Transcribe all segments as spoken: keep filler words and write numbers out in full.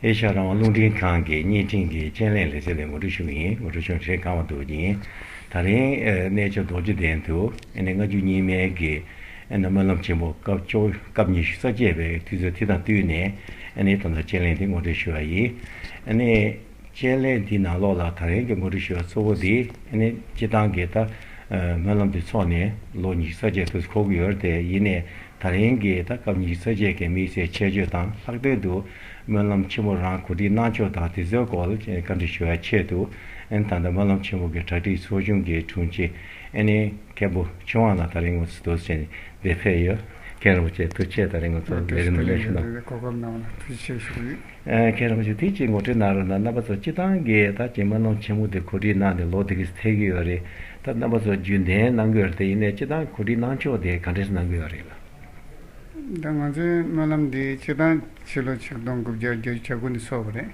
ཨེ་ཤ་ཡ་རང་དབང་རླུང་འཕྲིན་ཁང་གི་བརྙན་འཕྲིན་གྱི་དཔྱད་གླེང་ལེ་ཚན་ལ་ངོ་སྤྲོད་ཞུ་གི་ཡིན། ངོ་སྤྲོད་ཞུ་ཞེས་གང་བ་འདུག་ཡིན། ད་རིང་ཨེ་གནས་མཆོག་རྡོ་རྗེ་གདན་དུ་ཨེ་ནས་ལྔ་བཅུ་གཉིས་མའི་གི་ཨེ་ནས་སྨོན་ལམ་ཆེན་མོ་སྐབས་བཅོ་སྐབས་ཉི་ཤུ་རྩ་བརྒྱད་པའི་དུས་ཚོད་དེ་དང་བསྟུན་ནས་ཨེ་ནས་ད་ལྟ་དཔྱད་གླེང་དེ་ངོ་སྤྲོད་ཞུ་བ་ཡིན། ཨེ་ནས་དཔྱད་གླེང་འདི་ནང་ལོགས་ལ་ད་རིང་གི་ངོ་སྤྲོད་ཞུ་བ་གཙོ་བོ་འདི་ཨེ་ནས་སྤྱི་བཏང་གི་ད་ཨེ་སྨོན་ལམ་འདི་ཚོགས་ནས་ལོ་ཉི་ཤུ་རྩ་བརྒྱད་དུ་འཁོར་གྱི་ཡོད་རེད་དེ། ཡིན་ནས་ད་རིང་གི་ད་སྐབས་ཉི་ཤུ་རྩ་བརྒྱད་ཀྱི་དམིགས་བསལ་ཆེད་བརྗོད་དང་ལྷག་དོན་དུ་སྨོན་ལམ་ཆེན་མོ་རང་གོ་སྒྲིག་གནང་ཕྱོགས་དང་དེ་ཚོའི་སྐོར་ལ་བཀའ་འདྲི་ཞུ་བའི་ཆེད་དུ་ཨ་ནི་ད་ལྟ་སྨོན་ལམ་ཆེན་མོ་གི་གྲ་སྒྲིག་ཚོགས་ཆུང་གི་དྲུང་ཆེ་ཨ་ནི་མཁན་པོ་ཆོས་དབང་ལགས་ད་རིང་ངོ་སུ་དུ་ཟེར་ནས་འདིར་ཕེབས་ཡོད། མཁན་རིན་པོ་ཆེ་ཐུགས་རྗེ་ཆེ། ད་རིང་ང་ཚོ་ལས་རིམ་ལ་སླེབས་ཞུ་གནང་། གོ་སྐབས་གནང་བ་ལ་ཐུགས་རྗེ་ཆེ་ཞུ་གི་ཡོད། ཨ་མཁན་རིན་པོ་ཆེ་དེ་གཅིག་ངོ་སྤྲོད་གནང་རོགས་གནང་། རྣམ་པ་ཚོ་སྤྱི་བཏང་གི་ད་ཀྱི་སྨོན་ལམ་ཆེན་མོ་དེ་གོ་སྒྲིག་གནང་ནས་ལོ་དེ་གས་ཐེག་གི་ཡོད་རེད། ད་རྣམ་པ་ཚོ་རྒྱུན་ལྡན་གནང་གི་ཡོད་རེད་དེ། ཡིན་ནའི་སྤྱི་བཏང་གོ་སྒྲིག་གནང་ཕྱོགས་དེ་ག་འདྲས་གནང་གི་ཡོད་རེད་ལ། ད་ང་ཚོའི་སྨོན་ལམ་འདི་སྤྱི་བཏང་ཕྱི་ལོ་ཆིག་སྟོང་དགུ་བརྒྱ་བརྒྱད་ཅུ་གྱ་དགུ་ནས་ཚོགས་པ་རེད།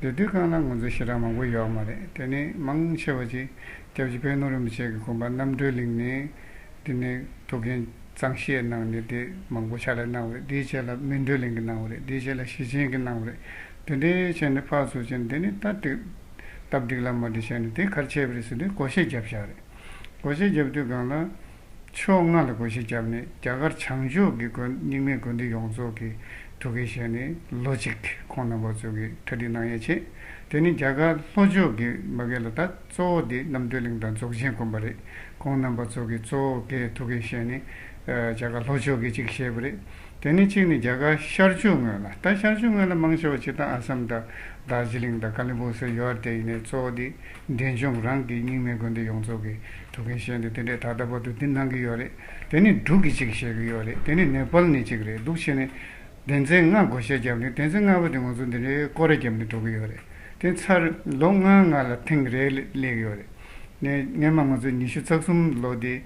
དེ་དུས་སྒང་ལ་ང་ཚོ་ཞེ་དྲག་མང་པོ་ཡོད་མ་རེད། དེ་ནས་མང་ཆེ་བ་ཅིག་སྐྱབས་རྗེ་དཔལ་ནོར་རིན་པོ་ཆེ་གི་དགོངས་པ་རྣམ་གྲོལ་གླིང་ནས། དེ་ནས་ཐུགས་འགན་གཙང་བཞེས་གནང་ནས་དེ་མང་པོ་ཕྱག་ལས་གནང་བ་རེད། དེའི་རྗེས་ལ་སྨིན་གྲོལ་གླིང་གིས་གནང་བ་རེད། དེའི་རྗེས་ལ་ཞེ་ཆེན་གྱིས་གནང་བ་རེད། དེ་འདྲའི་བྱས་ནས་ཕར་ཚུར་བྱས་ནས་དེ་ནས་ད་དེ་སྟབས་འགྲིག་ལ་མ་འགྲིག་བྱས་ནས་དེ་ག་རེ་བྱས་པ་རེད་ཟེར་དུས་བགོ་བཤའ་བརྒྱབ་བཞག་རེད། བགོ་བཤའ་བརྒྱབ་དུས་སྒང་ལ་ཕྱོགས་ལྔ་ལ་བགོ་བཤའ་བརྒྱབ་ནས། རྒྱ་གར་བྱང་ཕྱོགས་ཀྱི་དགོན་རྙིང་མའི་དགོན་སྡེ་ཡོངས་རྫོགས་ཀྱི་ཐུགས་འགན་བཞེས་ནས་ལོ་གཅིག་ཁོང་རྣམ་པ་ཚོ་གིས་གྲ་སྒྲིག་གནང་ཡས་བྱས། དེ་ནས་རྒྱ་གར་ལྷོ་ཕྱོགས་ཀྱི་མ་གི་ལ་ད་གཙོ་བོ་དེ་རྣམ་གྲོལ་གླིང་དང་རྫོགས་ཆེན་དགོན་པ་རེད། ཁོང་རྣམ་པ་ཚོ་གིས་གཙོ་བོ་གི་ཐུགས་འགན་བཞེས་ནས་ཨ་རྒྱ་གར་ལྷོ་ཕྱོགས་ཀྱི་གཅིག་བཞེས་པ་རེད། དེ་ནས་གཅིག་ནས་རྒྱ་གར་ཤར་ཕྱོགས་ངོས་ལ། ད་ཤར་ཕྱོགས་ངོས་ལ་མང་ཆེ་བ་སྤྱིར་བཏང་ཨ་སམ་དང་དར་ཇི་ལིང་དང་ཀ་ལི་པུང་སོགས་ཡོད་རེད་དེ། ཡིན་ནའི་གཙོ་བོ་དེ་འབྲས་ལྗོངས་རང་གི་རྙིང་མའི་དགོན་སྡེ་ཡོངས་རྫོགས་ཀྱི་ཐུགས་འགན་བཞེས་ནས་དེ་འདྲས་ད་ལྟ་བར་དུ་འདི་གནང་གི་ཡོད་རེད། དེ་ནས་འབྲུག་གི་གཅིག་བཞེས་ཀྱི་ཡོད་རེད། དེ་ནས་ནེ་པཱལ་ནས་གཅིག་རེད། འདུག་བྱས་ནས་སྡེ་ཚན་ལྔ་བགོ་བཤའ་བརྒྱབ་ནས། སྡེ་ཚན་ལྔ་པ་དེ་ང་ཚོ་འདི་འདྲའི་སྐོར་ར་བརྒྱབ་ནས་འགྲོ་གི་ཡོད་རེད། དེ་ཚར་ལོ་ལྔ་ལྔ་ལ་ཐེངས་རེ་སླེབས་ཀྱི་ཡོད་རེད། ནས་སྔོན་མ་ང་ཚོ་ཉི་ཤུ་རྩ་གསུམ་ལོ་དེ་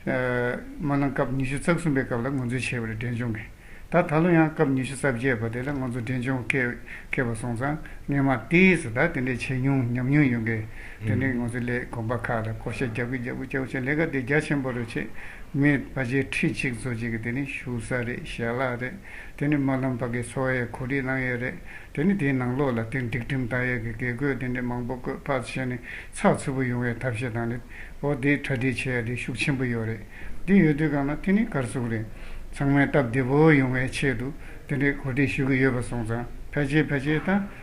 ཨ་སྨོན་ལམ་སྐབས་ཉི་ཤུ་རྩ་གསུམ་པའི་སྐབས་ལ་ང་ཚོས་བྱས་པ་རེད། འབྲས་ལྗོངས་ཀྱི། ད་ད་ལོ་ཡང་སྐབས་ཉི་ཤུ་རྩ་བརྒྱད་པ་དེ་ལ་ང་ཚོ་འབྲས་ལྗོངས་ཁེལ་ཁེལ་བ་སོང་ཙང་། སྔོན་མ་ཏོག་ཙམ་ད་དེ་འདྲའི་བྱེད་མྱོང་ཉམས་མྱོང་ཡོད་མཁན་དེ་འདྲའི་ང་ཚོ་ལས་དགོན་པ་ཁག་ལ་བགོ་བཤའ་རྒྱག་གི་རྒྱག་གི་རྒྱག་གི་བྱས། ལས་ཀ་དེ་རྒྱ་ཆེན་པོ་རུ་བྱས། མི་ཕལ་ཆེར་ཁྲི་གཅིག་ཙམ་ཅིག་གིས་དེ་ནི་བཞུགས་ས་རེད། ཞལ་ལག་རེད། དེ་ནི་སྨོན་ལམ་ཕ་གི་འཚོགས་ཡས་གོ་སྒྲིག་གནང་ཡས་རེད། དེ་ནི་དེའི་ནང་ལོགས་ལ་དེ་སྒྲིག་ཁྲིམས་དང་ཡས་ཀྱི་དགེ་བསྐོས་དེ་འདྲ་མང་པོ་བསྐོས། ཕར་བྱས་ནས་ཚགས་ཚུད་པོ་ཡོང་བའི་ཐབས་ཤེས་དང་ནི། འོ་དེ་གྲ་སྒྲིག་བྱེད་ཡ་དེ་ཤུགས་ཆེན་པོ་ཡོད་རེད། དེ་ཡོད་དུས་སྒང་ལ་དེ་ནི་ག་རེ་ཟེར་དགོས་རེད། ཚང་མས་སྟབས་བདེ་པོ་ཡོང་བའི་ཆེད་དུ་དེ་འདྲའི་གོ་སྒྲིག་ཞུ་གི་ཡོད་པ་སོང་ཙང་། ཕལ་ཆེར་ཕལ་ཆེར་ད་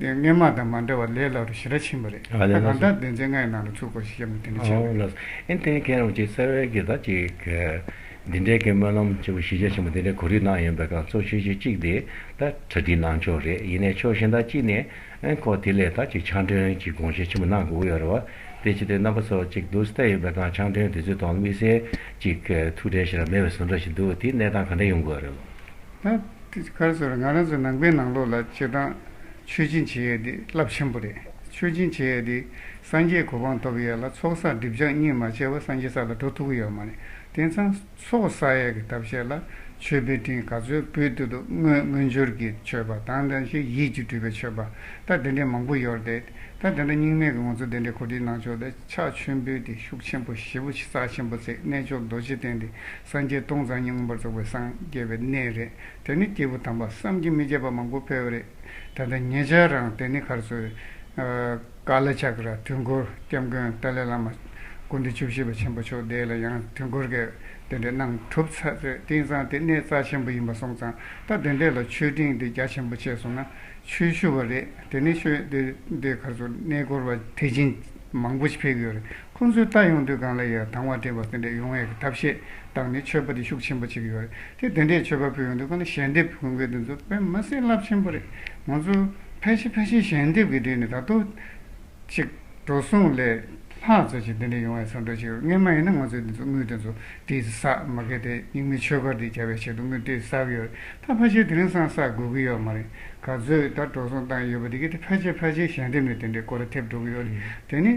སྔོན་མ་དང་མ་འདྲ་བ་ལས་སླ་རུ་ཞེ་དྲག་ཕྱིན་པ་རེད། ཨ་ལས་ད་སླ་གང་ལྟར་སོང་། སྡེ་ཚན་ལྔའི་ནང་ལ་ཚུར་བགོ་བཤའ་བརྒྱབ་ནས་དེ་འདྲ་བྱས་པ་རེད། ཨོ་ལགས། ཨེ་དེ་མཁན་རིན་པོ་ཆེ་གསར་བའི་གི་ད་ཅིག་འདི་འདྲའི་གི་སྨོན་ལམ་ཆེན་པོ་གཞི་རྒྱ་ཆེན་པོ་འདི་འདྲའི་གོ་སྒྲིག་གནང་ཡོད་པའི་སྒང་གཙོ་ཆེ་ཤོས་གཅིག་དེ་ད་གྲ་སྒྲིག་གནང་ཕྱོགས་རེད། ཡིན་ནའི་ཕྱོགས་གཞན་དག་གཅིག་ནས་ཨེ་ཁོ་དེ་ལས་ད་ཅིག་ཆང་འདོན་གྱི་དགོངས་བཞེས་ཆེན་པོ་གནང་དགོས་ཀྱི་ཡོད་རེད་བ། དེ་ཅི་སྟེ་རྣམ་པ་ཚོ་ཅིག་འདུག་བལྟས་ཡོད་པའི་སྒང་ཆང་འདོན་དེ་ཚོའི་ཐོག་དམིགས་བསལ་ཅིག་ཐུགས་ཁྲལ་ཞེ་དྲག་མེད་པའི་བཟོ་འདྲ་ཞིག་འདུག་དེའི་གནས་སྟངས་ག་འདྲ་ཡོང་དགོས་རེད། ད་དེ་ག་རེ་ཟེར། ང་རང་ཚོ་ནང་པའི་ནང་ལོགས་ལ་སྤྱིར་བཏང་མཆོད་སྦྱིན་བྱེད་ཡས་དེ་རླབས་ཆེན་པོ་རེད། མཆོད་སྦྱིན་བྱེད་ཡས་དེ་སངས་རྒྱས་གོ་འཕང་ཐོབ་ཡས་ལ་ཚོགས་བསགས་སྒྲིབ་སྦྱང་གཉིས་མ་བྱས་པ་སངས་རྒྱས་ས་ལ་འགྲོ་ཐུབ་ཀྱི་ཡོད་མ་རེད། དེང་སང་ཚོགས་བསགས་ཡས་ཀྱི་ཐབས་ཤེས་ལ་མཆོད་པའི་སྤྲིན་ག་ཚོད་འབུལ་ཐུབ་ཐུབ། དངོས་དངོས་འབྱོར་གྱི་མཆོད་པ་དང་། དེ་བཞིན་ཡིད་ཀྱིས་སྤྲུལ་པའི་མཆོད་པ། ད་དེ་འདྲའི་མང་པོ་ཡོད་རེད། ད་དེ་འདྲ་རྙིང་མའི་གི་ང་ཚོ་དེ་འདྲའི་གོ་སྒྲིག་གནང་ཕྱོགས་དེ་ཕྱག་མཆོད་འབུལ་དེ་ཤུགས་ཆེན་པོ་ཞེ་པོ་ཅིག་རྩ་ཆེན་པོ་བརྩི། གནས་མཆོག་རྡོ་རྗེ་གདན་དེ་སངས་རྒྱས་སྟོང་རྩ་གཉིས་མངོན་པར་རྫོགས་པའི་སངས་རྒྱས་པའི་གནས་རེད། དེ་ནི་སྐྱེས་བུ་དམ་པ་བསམ་གྱིས་མི་ཁྱབ་པ་མང་པོ་ཕེབས་པ་རེད། ད་ལྟ་ཉེ་ཆར་རང་དེ་ནི་ག་རེ་ཟེར། ཨ་ཀ་ལ་ཅག་ར་དུས་འཁོར་སྐྱབས་མགོན་ཏཱ་ལའི་བླ་མ་སྐུ་ཕྲེང་བཅུ་བཞི་པ་ཆེན་པོ་མཆོག་དེ་ལ་ཡང་དུས་འཁོར་གྱི་དེ་འདྲའི་གནང་གྲུབ་ཚར་རེད། དེང་སང་དེ་གནས་རྩ་ཆེན་པོ་ཡིན་པ་སོང་ཙང་། ད་དེ་འདྲའི་ལ་མཆོད་སྤྲིན་དེ་རྒྱ་ཆེན་པོ་བྱས་སོང་ན་ཆོས་ཞུ་བ་རེད། དེ་ནི་ཆོས་དེ་དེ་ག་རེ་ཟེར། གནས་སྐོར་བ་དད་ཅན་མང་པོ་ཞིག་ཕེབས་ཀྱི་ཡོད་རེད། ཁོང་ཚོས་ལྟ་ཡོང་དུས་སྒང་ལ་ཡ་དང་བ་འདྲེན་པ་དེ་འདྲ་ཡོང་ཡས་ཀྱི་ཐབས་ཤེས་བཏང་ནས་མཆོད་པ་དེ་ཤུགས་ཆེན་པོ་བྱེད་ཀྱི་ཡོད་རེད། དེ་དེ་འདྲའི་མཆོད་པ་ཕུལ་ཡོང་དུས་སྒང་ལ་ཞལ་འདེབས་ཕུལ་མཁན་དེ་ཚོ་དཔེ་མི་སྲིད་རླབས་ཆེན་པོ་རེད། ང་ཚོ་ཕལ་ཆེར་ཕལ་ཆེར་ཞལ་འདེབས་ཀྱི་སྒྲིག་ནས་ད་དུང་ཅིག་འགྲོ་སོང་ལས་ལྷག་ཙམ་ཞིག་དེ་འདྲ་ཡོང་བའི་བསམ་བློ་ཞིག་ཡོད། སྔོན་མ་ཡིན་ན་ང་ཚོས་དེ་ཚོ་དངུལ་དེ་ཚོ་དེ་བསགས་མ་གི་དེ་རྙིང་མའི་ཆོས་སྒར་དེ་རྒྱབ་པའི་ཆེད་དུ་དངུལ་དེ་བསགས་ཡོད། ད་ཕལ་ཆེར་དེ་རིང་སང་བསགས་དགོས་ཀྱི་ཡོད་མ་རེད། ག་ཚོད་ད་འགྲོ་སོང་བཏང་ཡོད་པ་དེ་གི་དེ་ཕལ་ཆེར་ཕལ་ཆེར་ཞལ་འདེབས་ནས་དེ་འདྲའི་སྐོར་ར་ཐེབས་འགྲོ་གི་ཡོད་རེད། དེ་ནི་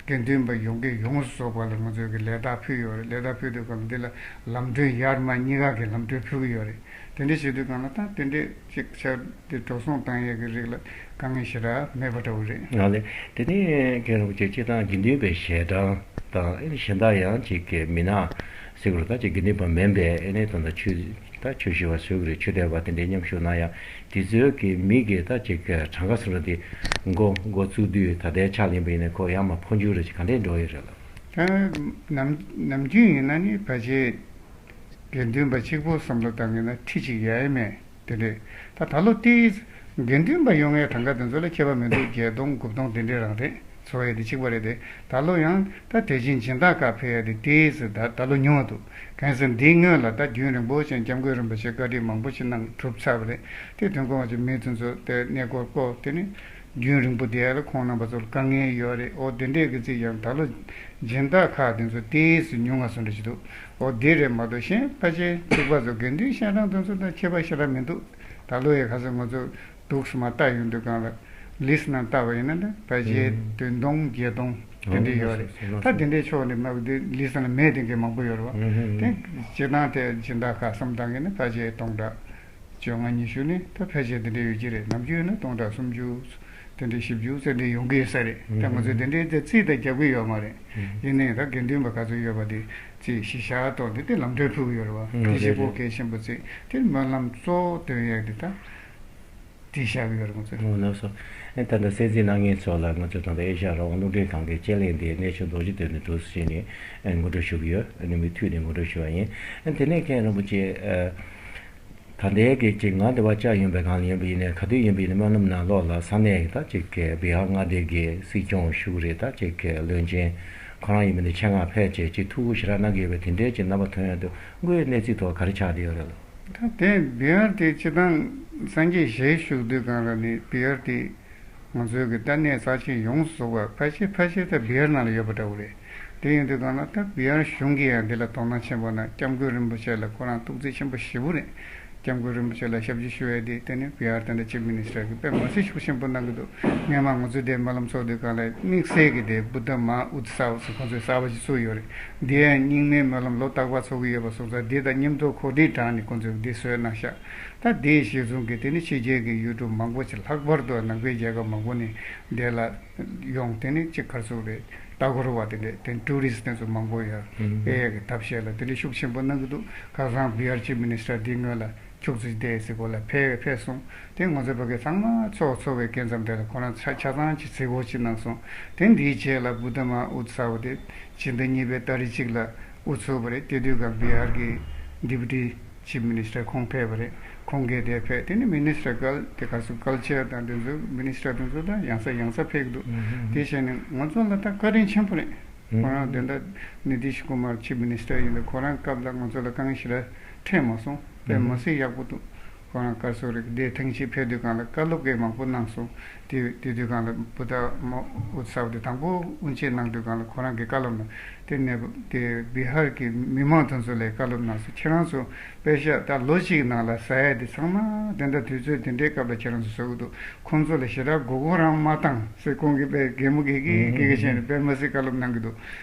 དགེ་འདུན་པ་ཡོངས་ཀྱི་ཡོངས་སུ་རྫོགས་པ་ལ་ང་ཚོས་ཀྱི་ལས་རྟགས་ཕུལ་ཡོད་རེད། ལས་རྟགས་ཕུལ་དུས་སྐབས་འདི་ལ་ལམ་གྲོན་ཡར་མར་གཉིས་ཀ་གི་ལམ་གྲོན་ཕུལ་གྱི་ཡོད་རེད། དེ་འདྲ་བྱེད་དུས་སྒང་ལ་ད་དེ་འདྲས་ཅིག་ཆར་དེ་འགྲོ་སོང་བཏང་ཡས་ཀྱི་རིགས་ལ་དཀའ་ངལ་ཞེ་དྲག་མེད་པ་འདྲ་བོ་རེད། ཨ་ལས། དེ་ནས་མཁན་རིན་པོ་ཆེ་སྤྱིར་བཏང་དགེ་འདུན་པའི་ཞལ་གྲངས་དང་ཨེ་གཞན་དག་ཡང་ཅིག་གི་མི་སྣ་ ཟེར་དགོས་རེད། ད་ཅིག་དགེ་འདུན་པ་མིན་པའི་ཨེ་ནས་ད་ད་ཆོས་ད་ཆོས་ཞུ་བ་ཟེར་དགོས་རེད། ཆོས་དད་པ་དེ་འདྲའི་མཉམ་ཞུགས་གནང་ཡ་དེ་ཚོའི་གི་མི་གི་ད་ཅིག་གྲངས་ཀ་སོང་ར་དེ་འགོ་འགོ་བཙུགས་དུས་ད་ལྟའི་ཆ་ལེན་པ་ཡིན་ན་ཁོ་ཡང་མ་འཕོ་འགྱུར་རེ་ཅིག་ག་འདྲས་འགྲོ་ཡི་རེད་ལ། ད་ནམ་ནམ་རྒྱུན་ཡིན་ན་ནི་ཕལ་ཆེར་དགེ་འདུན་པ་གཅིག་པོ་བསམ་བློ་བཏང་གི་ན་ཁྲི་གཅིག་ཡ་ཡི་མེད། དེ་རེད། ད་ད་ལོ་དེའི་དགེ་འདུན་པ་ཡོང་ཡས་གྲངས་ཀ་དེ་ཚོ་ལ་ཁྱད་པར་མི་འདུག་བརྒྱད་སྟོང་དགུ་སྟོང་དེ་འདྲས་རང་རེད། འཚོ་ཡས་དེ་གཅིག་པ་རེད་དེ། ད་ལོ་ཡང་ད་དེ་བཞིན་སྦྱིན་བདག་ཁག་ཕེབས་ཡས་དེ་དེའི་ཟེར་ད་ད་ལོ་ཉུང་བ་འདུག་གང་ཟེར་འདིའི་སྔོན་ལ་ད་རྒྱུན་རིང་པོ་ཅན་སྐྱབས་མགོན་རིན་པོ་ཆེ་བཀའ་ཁྲིད་མང་པོ་ཞིག་གནང་གྲུབ་ཚར་བ་རེད། དེ་དོན་ཁོང་ཅིག་མི་དེ་ཚོ་དེ་གནས་སྐོར་སྐོར་དེ་ནི་རྒྱུན་རིང་པོ་བསྡད་ཡས་ལ་ཁོང་རྣམ་པ་ཚོར་དཀའ་ངལ་ཡོད་རེད། འོ་དེ་འདྲས་ཀྱི་ཚིག་ཡང་ད་ལོ་སྦྱིན་བདག་ཁག་དེ་ཚོ་དེའི་ཟེར་ཉུང་བ་སོང་འདྲ་ཞིག་འདུག་འོ་དེ་རེད་མ་གཏོགས་གཞན་ཕལ་ཆེར་ཚིག་པ་ཚོ་དགེ་འདུན་ཤ་སྤྲང་དེ་ཚོ་དང་ཁྱད་པར་ཞེ་དྲག་མི་འདུག་ད་ལོ་ཡི་ཁ་སང་ང་ཚོ་འདུག་སེ་མར་ལྟ་ཡོང་དུས་སྒང་ལ་ལིས་ནང་ལྟ་བ་ཡིན་ན་ད་ཕལ་ཆེར་ཨུམ། བདུན་སྟོང་བརྒྱད་སྟོང་དེ་འདྲ་ཡོད་རེད། ཨོ་ད་དེ་འདྲའི་ཕྱོགས་ནས་མ་གི་དེ་ལིས་ནང་མེད་དེ་འགའ་མང་པོ་ཡོད་རེད་བ། ཨུམ། དེ་སྤྱིར་བཏང་དེ་སྦྱིན་བདག་ཁག་བསམ་བཏང་གི་ན་ཕལ་ཆེར་སྟོང་ཕྲག་བཅོ་ལྔ་ཉི་ཤུ་ནི་ད་ཕལ་ཆེར་དེ་འདྲ་ཡོད་ཀྱི་རེད། ནམ་རྒྱུན་ཡོད་ན་སྟོང་ཕྲག་སུམ་ཅུ་དེ་འདྲའི་བཞི་བཅུ་ཙམ་དེ་ཡོང་གི་ཡོད་ས་རེད། ད་ང་ཚོས་དེ་འདྲའི་དེ་རྩིས་ད་རྒྱབ་གི་ཡོད་མ་རེད། ཡིན་ནའི་ད་དགེ་འདུན་པ་ག་ཚོད་ཡོད་པ་དེ་རྩིས་གཞི་བཞག་ཐོག་དེ་དེ་ལམ་འགྲོ་ཕུལ་གི་ཡོད་རེད་བ། དེ་གཅིག་པོ་གལ་ཆེན་པོ་རྩིས་དེ་སྨོན་ལམ་གཙོ་བོ་འདོན་ཡག་དེ་ད། དེ་བཞག་གི་ཡོད་རེད་ང་ཚོས། ཨོ་ལགས་སོ། ཨེ་ད་ལྟ་གསན་གཟིགས་གནང་མཁན་ཚོ་ལ་ང་ཚོས་ད་ལྟ་ཨེ་ཤ་ཡ་རང་དབང་རླུང་འཕྲིན་ཁང་གི་དཔྱད་གླེང་འདི་གནས་ཆུང་རྡོ་རྗེ་གདན་ནས་འདུག་སེ་བྱས་ནས་ཨེ་ངོ་སྤྲོད་ཞུ་གི་ཡོད། ཨེ་ནི་མུ་མཐུད་ནས་ངོ་སྤྲོད་ཞུ་བ་ཡིན། ཨེ་དེ་ནས་མཁན་རིན་པོ་ཆེ་ཨེ་ད་ལྟའི་གི་ཅིག་ང་འདི་བ་བཅར་ཡོང་པའི་སྒང་ལ་ཡིན་པ་ཡིན་ནའི་ག་དུས་ཡིན་པ་ཡིན་ནའི་སྨོན་ལམ་ནང་ལོགས་ལ་ས་གནས་ཀྱི་ད་ཅིག་གི་བི་ཧར་མངའ་སྡེ་གི་སྲིད་སྐྱོང་བཞུགས་རེད། ད་ཅིག་གི་བློན་ཆེན་ཁོ་རང་ཡིན་པ་ཡིན་ནའི་ཆེད་མངགས་ཕེབས་བྱས་ཅིག་ཐུགས་ཁུར་ཞེ་དྲག་གནང་གི་ཡོད་པའི་དེ་འདྲའི་ཅིག་རྣམ་པ་ཐོན་ཡོང་དུས་དངོས་ཡོད་གནས་ཚུལ་ཐོག་ག་རེ་ཆགས་བསྡད་ཡོད་རེད་ལགས། ད་དེ་བི་ཧར་དེ་སྤྱིར་བཏང་སངས་རྒྱས་ཞལ་བཞུགས་དུས་སྒང་ལ་ནི་བི་ཧར་དེ་ང་ཚོའི་གི་ད་གནས་རྩ་ཆེན་ཡོངས་སུ་རྫོགས་པ་ཕལ་ཆེར་ཕལ་ཆེར་ད་བི་ཧར་ནང་ལ་ཡོད་པ་འདྲ་བོ་རེད། དེ་ཡིན་དུས་སྒང་ལ་ད་བི་ཧར་གཞུང་གིས་ཡང་འདི་ལ་དོ་སྣང་ཆེན་པོ་གནང་། སྐྱབས་མགོན་རིན་པོ་ཆེ་ལ་ཁོ་རང་ཐུགས་རྗེ་ཆེན་པོ་ཞེ་པོ་རེད། སྐྱབས་མགོན་རིན་པོ་ཆེ་ལ་ཞབས་ཕྱི་ཞུ་ཡས་དེ་དེ་ནི་བི་ཧར་དེ་འདྲ་ཆིབ་མི་ནི་སི་ཊར་གིས་དཔེ་མི་སྲིད་ཤུགས་ཆེན་པོ་གནང་གི་འདུག་སྔོན་མ་ང་ཚོ་དེ་སྨོན་ལམ་ཚོགས་དུས་སྒང་ལ་དམིགས་བསལ་གྱི་དེ་བུདྡྷ་མ་ཨུཏ་སཱ་བ་ཟེར་ཁོང་ཚོས་གསར་པ་ཞིག་བཙུགས་ཡོད་རེད། འདི་ཡང་རྙིང་མའི་སྨོན་ལམ་ལོ་རྟག་པར་ཚོགས་ཀྱི་ཡོད་པ་སོང་ཙང་འདི་དང་མཉམ་དུ་གོ་སྒྲིག་དྲངས་ནས་ཁོང་ཚོས་འདི་བཟོས་གནང་ཤག་ད་འདི་གཞིར་བཟུང་གིས་དེ་ནི་ཕྱི་རྒྱལ་གྱི་ཡུལ་གྲུ་མང་པོ་ཞིག་ལྷག་པར་དུ་ནང་པའི་རྒྱལ་ཁབ་མང་པོ་ནས་འདི་ལ་ཡོང་། དེ་ནི་གཅིག་ག་རེ་ཟེར་དགོས་རེད། ལྟ་སྐོར་བ་དེ་འདྲས་དེ་ཊུ་རི་སི་དེ་ཚོ་མང་པོ་ཡར་ཨུ་ཧུམ་སྤེལ་ཡག་གི་ཐབས་ཤེས་ལ་དེ་འདྲས་ཤུགས་ཆེན་པོ་གནང་གི་འདུག་ཁ་སང་བི་ཧར་ཆིབ་མི་ནི་སི་ཊར་འདི་སྔོན་ལ་ཁྱུག་ཙམ་བསྡད་ཟེར་སྐོར་ལ་ཕེབས་ཕེབས་སོང་། དེ་ང་ཚོ་ཕ་གི་ཚང་མ་ཚོགས་ཚོགས་པའི་སྐབས་མཚམས་དེ་ལ་ཁོ་རང་ཆ་ཆ་ཚང་ཅིག་གཟིགས་སྐོར་ཅིག་གནང་སོང་། དེ་འདིའི་རྗེས་ལ་བུདྡྷ་མ་ཨུཏ་སཱ་བ་དེ་ཕྱི་ཟླ་གཉིས་པའི་ཏ་རིག་གཅིག་ལ་དབུ་ཚུགས་པ་རེད། དེ་དུས་སྒང་བི་ཧར་གྱི་ཌི་པུ་ཊི་ཆིབ་མི་ནི་སི་ཊར་ཁོང་ཕེབས་པ་རེད། ཁོང་གིས་དེ་ཕེབས། དེ་ནི་མི་ནི་སི་ཊར་ཀལ་དེ་ག་ཚོད་ཀལ་ཆར་དང་དེ་ཚོ་མི་ནི་སི་ཊར་དེ་ཚོ་ད་ཡང་ས་ཡང་ས་ཕེབས་ཀྱི་འདུག་དེ་བྱས་ནས་ང་ཚོ་ལ་ད་བཀའ་དྲིན་ཆེན་པོ་རེད། ཁོ་རང་དེ་འདྲ་ནི་ཏིཤ་ཀུ་མར་ཆིབ་མི་ནི་སི་ཊར་ཡིན་དུས་ཁོ་རང་སྐབས་ལ་ང་ཚོ་ལ་དཀའ་ངལ་ཞེ་དྲག་འཕྲད་མ་སོང་། དཔེ་མི་སྲིད་ཡག་པོ་འདུག་ཁོ་རང་ག་རེ་ཟེར་དགོས་རེད། དེ་ཐེངས་གཅིག་ཕེབས་དུས་སྒང་ལ་བཀའ་སློབ་གས་མང་པོ་གནང་སོང་། དེ་དེ་དུས་སྒང་ལ་བུདྡྷ་མ་ཨུཏ་སཱ་བ་དེ་དང་པོ་དབུ་འབྱེད་གནང་དུས་སྒང་ལ་ཁོ་རང་གིས་བཀའ་སློབ་གནང་། དེ་ནས་དེ་བི་ཧར་གྱི་མི་མང་དེ་ཚོ་ལ་བཀའ་སློབ་གནང་སོང་། ཁྱེད་རང་ཚོ་དཔེ་ཤག་ད་ལོ་གཅིག་ནང་ལ་ཟ་ཡ་དེ་ཚང་མ་དེ་འདྲ་དུས་ཚོད་དེ་འདྲའི་སྐབས་ལ་ཁྱེད་རང་ཚོ་བཟོ་གི་འདུག་ཁོང་ཚོ་ལ་ཞེ་དྲག་མགོ་སྐོར་རང་མ་བཏང་ཟེར་ཁོང་གིས་དཔེ་གད་མོ་བགད་ཀྱི་བགད་ཀྱི་བྱས་ནས་དཔེ་མི་སྲིད་བཀའ་སློབ་གནང་གི་འདུག་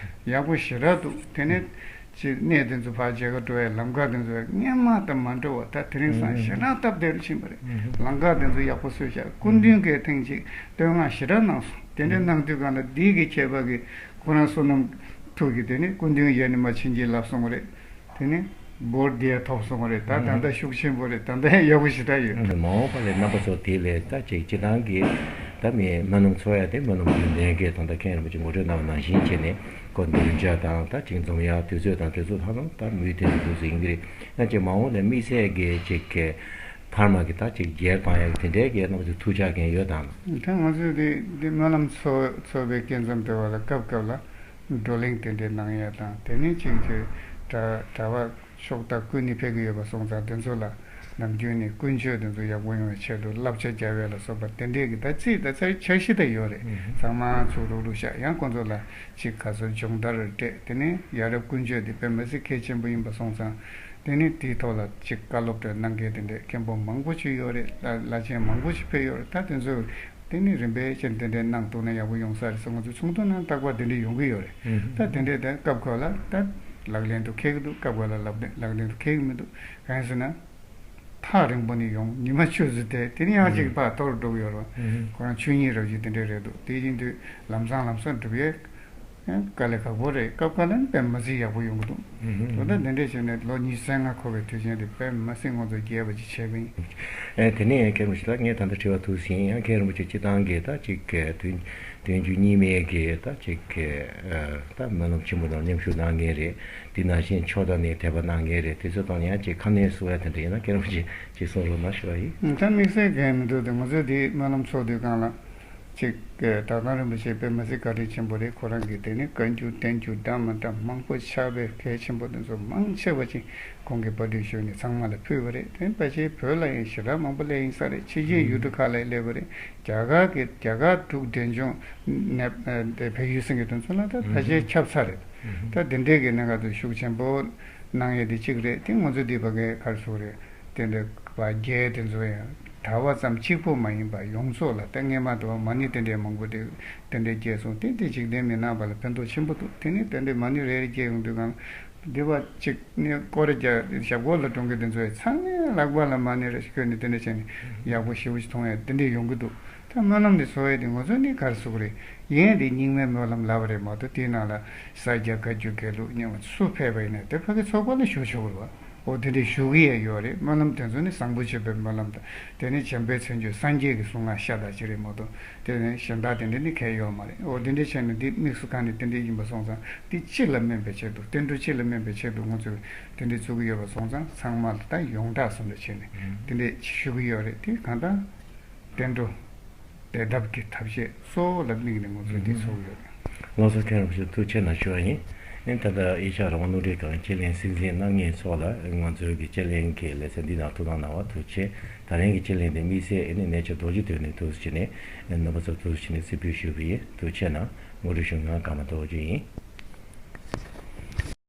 ཡག་པོ་ཞེ་དྲག་འདུག་དེ་ནས་ཅིག་གནས་དེ་ཚོ་ཕར་མཇལ་ཁ་འགྲོ་བའི་ལམ་ཁ་དེ་ཚོ་སྔོན་མ་དང་མ་འདྲ་བ་ད་དེ་རིང་སང་ཞེ་དྲག་སྟབས་བདེ་རུ་ཕྱིན་པ་རེད། ལམ་ཁ་དེ་ཚོ་ཡག་པོ་བཟོས་ཤག་སྐུ་མདུན་གྱིས་ཐེངས་གཅིག་བསྟོད་བསྔགས་ཞེ་དྲག་གནང་སོང་། དེ་འདྲ་གནང་དུས་སྒང་ལ་འདི་གི་ཁྱད་པར་གྱི་ཁོ་རང་བསོད་ནམས་ཐུགས་ཀྱིས་དེ་ནི་སྐུ་མདུན་ཡར་ནས་མར་ཕྱིན་ཅིག་ལབ་སོང་བ་རེད། དེ་ནི་བོར་དེ་ཐོབ་སོང་བ་རེད། ད་ད་ལྟ་ཤུགས་ཆེན་པོ་རེད། ད་ལྟ་ཡག་པོ་ཞེ་དྲག་ཡོད། མ་འོངས་པ་ལ་རྣམ་པ་ཚོ་དེ་ལས་ད་ཅིག་སྤྱི་བཏང་གི་ད་མི་སྨོན་ལམ་ཚོགས་ཡ་དེ་སྨོན་ལམ་རྒྱུན་ལྡན་གྱི་ད་ལྟ་མཁན་རིན་པོ་ཆེ་ངོ་སྤྲོད་གནང་བ་ནང་བཞིན་བྱས་ནས་ཁོ་འདོན་ཆ་དང་ད་ཅིག་འཛོམས་ཡ་དུས་ཚོད་དང་དེ་ཚོ་ད་ལམ་ད་མུ་མཐུད་དུ་འདུག་ཟིན་གྱི་རེད། ཡང་ཅིག་མ་འོངས་ལ་དམིགས་བསལ་གྱི་ཅིག་གི་འཕར་མ་གི་ད་ཅིག་སྒེར་དང་ཡ་གི་དེ་འདྲའི་གི་རྣམ་པ་ཚོ་ཐུགས་འཇགས་མཁན་ཡོད་དམ། ད་ང་ཚོས་དེ་དེ་སྨོན་ལམ་ཚོགས་ཚོགས་པའི་སྐབས་མཚམས་དེ་བ་ལ་སྐབས་སྐབས་ལ་བགྲོ་གླེང་དེ་འདྲའི་གནང་ཡ་དང་དེ་ནས་ཅིག་ཅིག་གྲྭ་གྲྭ་བ་ཕྱོགས་མཐའ་ཀུན་ནས་ཕེབས་ཀྱི་ཡོད་པ་སོང་ཙང་དེ་ཚོ་ལ་ནམ་རྒྱུན་ནས་ཀུན་སྤྱོད་དེ་ཚོ་ཡག་པོ་ཡོང་བའི་ཆེད་དུ་བསླབ་བྱ་རྒྱག་ཡས་ལ་སོགས་པ་དེ་འདྲས་ཀྱི་ད་རྩིས་ད་རྩ་བའི་འཆར་གཞི་ད་ཡོད་རེད། ཚང་མ་ཚུགས་རུག་རུག་ཤག་ཡང་ཁོང་ཚོ་ལ་ཅིག་ག་ཚོད་སྦྱོང་བརྡར་སྤྲད་དེ་ནས་ཡ་རབས་ཀུན་སྤྱོད་དེ་དཔེ་མི་སྲིད་གལ་ཆེན་པོ་ཡིན་པ་སོང་ཙང་དེ་ནས་དེའི་ཐོག་ལ་ཅིག་བཀའ་སློབ་སྤྲད་གནང་མཁན་དེ་འདྲས་མཁན་པོ་མང་པོ་ཞིག་ཡོད་རེད། བླ་བླ་ཆེན་མང་པོ་ཞིག་ཕེབས་ཡོད་རེད། ད་དེ་ཚོས་དེ་ནི་རིམ་པས་ཅན་དེ་འདྲའི་གནང་ཐུབ་ན་ཡག་པོ་ཡོང་ས་རེད་ཟེར་ང་ཚོ་ཚོགས་འདུ་ནང་རྟག་པར་དེ་འདྲ་ཡོང་གི་ཡོད་རེད། ད་དེ་འདྲའི་ད་སྐབས་ཁག་ལ་ད་ལག་ལེན་དུ་འཁེལ་གི་འདུག་སྐབས་ཁག་ལ་ལག་ལེན་ལག་ལེན་དུ་འཁེལ་གི་མི་འདུག་གང་ཡིན་ཟེར་ན། ཐག་རིང་པོ་ནས་ཡོང་ཉི་མ་ཆུ་ཚོད་དེ་དེ་ནི་ཡང་ཅིག་ཕར་མཐོ་རུ་འགྲོ་གི་ཡོད་རེད། ཁོ་རང་ཆོས་ཉིད་རབ་བྱེད་དེ་འདྲ་རེད་འདུག་དེ་ཡིན་དུས་ལམ་སང་ལམ་སང་འགྲུབ་ཡས། དཀའ་ལས་ཁག་པོ་རེད། སྐབས་འགའ་ལ་ནི་དཔེ་མི་སྲིད་ཡག་པོ་ཡོང་གི་འདུག་ཨུ་ཧུམ། དོན་དག་འདི་འདྲས་བྱས་ནས་ལོ་ཉི་ཤུ་རྩ་ལྔ་འཁོར་བའི་དུས་ཆེན་དེ་དཔེ་མི་སྲིད་ང་ཚོ་རྒྱས་པ་ཅིག་བྱས་པ་ཡིན། ཨེ། དེ་ནས་མཁན་རིན་པོ་ཆེ་ལགས། ངས་ད་ལྟ་དྲི་བ་འདུག་ཟིན་ཡང་མཁན་རིན་པོ་ཆེ་སྤྱི་བཏང་གི་ད་ཅིག་དུས་དུས་རྒྱུན་རྙིང་མའི་གི་ད་ཅིག་ད་སྨོན་ལམ་ཆེན་པོ་དང་མཉམ་ཞུགས་གནང་མཁན་རེད། དེ་ནང་བཞིན་ཆོས་དང་ནི་དད་པ་གནང་མཁན་རེད། དེ་ཚོ་དང་ཡང་ཅིག་ཁ་སྣོན་གསུང་ཡ་དེ་འདྲ་ཡིན་ན་མཁན་རིན་པོ་ཆེ་ཅིག་གསུང་རོགས་གནང་ཞུ་བ་ཡིན། ད་དམིགས་བསལ་གང་ཡང་མི་འདུག་དེ་ང་ཚོས་དེ་སྨོན་ལམ་ཚོགས་དུས་སྒང་ལ། ཅིག་གིས་དག་དང་རིན་པོ་ཆེ་དཔེ་མི་སྲིད་བཀའ་དྲིན་ཆེན་པོ་རེད། ཁོ་རང་གིས་དེ་ནི་བཀའ་འགྱུར་བསྟན་འགྱུར་འདྲ་མི་འདྲ་མང་པོ་ཆགས་པའི་གལ་ཆེན་པོ་དེ་ཚོ་མང་ཆེ་བ་ཅིག་ཁོང་གིས་པར་སྐྲུན་ཞུས་ནས་ཚང་མ་ལ་ཕུལ་བ་རེད། དེ་ཕལ་ཆེར་བོད་ལ་ཡང་ཞེ་དྲག་མང་པོ་སླེབས་ཡིན་ས་རེད། ཕྱི་རྒྱལ་ཡུལ་གྲུ་ཁག་ལ་སླེབས་པ་རེད། རྒྱ་གར་གྱི་རྒྱ་གར་འབྲུག་འབྲས་ལྗོངས་ནས་དེ་བལ་ཡུལ་ཟིན་གྱི་དོན་ཚོ་ལ་ད་ཕལ་ཆེར་ཁྱབ་ཚར་རེད། ད་དེ་འདྲས་ཀྱི་གནད་འགག་ཏུ་ཤུགས་ཆེན་པོ་གནང་ཡས་དེ་གཅིག་རེད། དེ་ང་ཚོ་འདི་བ་གའི་ཁར་སོ་རེད། དེ་འདྲ་བ་རྒྱས་དེ་ཚོ་ཡང་གྲྭ་པ་ཙམ་གཅིག་པོ་མ་ཡིན་པ་ཡོངས་རྫོགས་ལ་ད་སྔས་མ་དུ་བ་མ་ཎི་དེ་འདྲའི་མང་པོ་དེ་དེ་འདྲའི་རྒྱས་སོང་། དེ་དེ་འཇིག་རྟེན་མི་ནག་པ་ལ་ཕན་ཐོགས་ཆེན་པོ་འདུག་དེ་ནི་དེ་འདྲའི་མ་ཎི་རེ་རེ་རྒྱས་ཡོང་དུས་གང་འདི་བ་གཅིག་ནི་སྐོར་རྒྱ་ཞབས་སྐོར་ལ་གྲོང་གི་དེ་ཚོ་ཡང་ཚང་མས་ལག་པ་ལ་མ་ཎི་རེ་ཞིག་ཁྱོད་ནི་དེ་འདྲ་བྱས་ནས་ཡག་པོ་ཞེ་པོ་ཞིག་མཐོང་ཡ་དེ་འདྲའི་ཡོང་གི་འདུག་ད་སྨོན་ལམ་འདི་ཚོ་ཡ་དེ་ང་ཚོ་ནི་གར་སུ་གི་རེད། ཡིན་དེ་རྙིང་མའི་སྨོན་ལམ་ལབ་པ་རེད་མ་གཏོགས་དེའི་ནང་ལ་ས་སྐྱ་བཀའ་བརྒྱུད་དགེ་ལུགས་རྙིང་མ་སུ་ཕེབས་པ་ཡིན་ན་དེ་ཕ་གི་ཚོགས་པ་ལ་ཞུགས་ཆོག་གི་རེད་བ། འོ་དེ་འདྲའི་ཞུ་གི་ཡས་ཡོད་རེད། སྨོན་ལམ་དེ་ཚོ་ནི་བཟང་པོ་སྤྱོད་པའི་སྨོན་ལམ་དང་དེ་ནི་བྱམས་པའི་མཚན་བརྗོད་སངས་རྒྱས་ཀྱི་གསུང་ངག་ཤ་སྟག་ཅིག་རེད་མ་གཏོགས་དེ་ནི་གཞན་དག་དེ་འདྲ་ནི་གལ་ཡོད་མ་རེད། འོ་དེ་འདྲའི་བྱས་ནས་འདི་དམིགས་སུ་བཀར་ནས་དེ་འདྲ་ཡིན་པ་སོང་ཙང་དེ་སྤྱི་ལ་སྨན་པའི་ཆེད་དུ་བསྟན་འགྲོ་སྤྱི་ལ་སྨན་པའི་ཆེད་དུ་ང་ཚོས་དེ་འདྲ་བཙུགས་ཀྱི་ཡོད་པ་སོང་ཙང་ཚང་མ་ལ་ད་ཡོངས་གྲགས་སོང་འདྲ་བྱས་ནས་དེ་འདྲ་ཞུ་གི་ཡོད་རེད། དེ་གང་ལྟར་བསྟན་འགྲོ་བདེ་ཐབས་ཀྱི་ཐབས་ཤེས་གཙོ་བོ་ལ་དམིགས་ནས་ང་ཚོས་འདི་ཚོགས་ཡོད། ལགས་སོ། མཁན་རིན་པོ་ཆེ་ཐུགས་རྗེ་གནང་ཞུ་བ་ཡིན། ཨེ་ད་ལྟ་ཨེ་ཤ་ཡ་རང་དབང་རླུང་འཕྲིན་ཁང་སྤྱི་གླིང་སྲིད་འཛིན་རྣམ་ངེས་མཆོག་ལ་ང་ཚོའི་གི་སྤྱི་གླིང་གི་ལེ་ཚན་འདི་ནང་ཐུགས་སྣང་གནང་བ་ཐུགས་རྗེ་ཆེ། ད་རིང་གི་སྤྱི་གླིང་འདི་དམིགས་བསལ་ཨེ་ནི་གནས་ཆེན་རྡོ་རྗེ་གདན་ནས་ཐུགས་རྗེ་ཆེ་ནས་རྣམ་པ་ཚོ་ཐུགས་རྗེ་ཆེ་ནས་རྩིས་སྤྲོད་ཞུས་པ་ཡིན། ཐུགས་རྗེ་ཆེ་གནང་། ངོ་སྤྲོད་ཞུ་མཁན་ཀརྨ་རྡོ་རྗེ་ཡིན།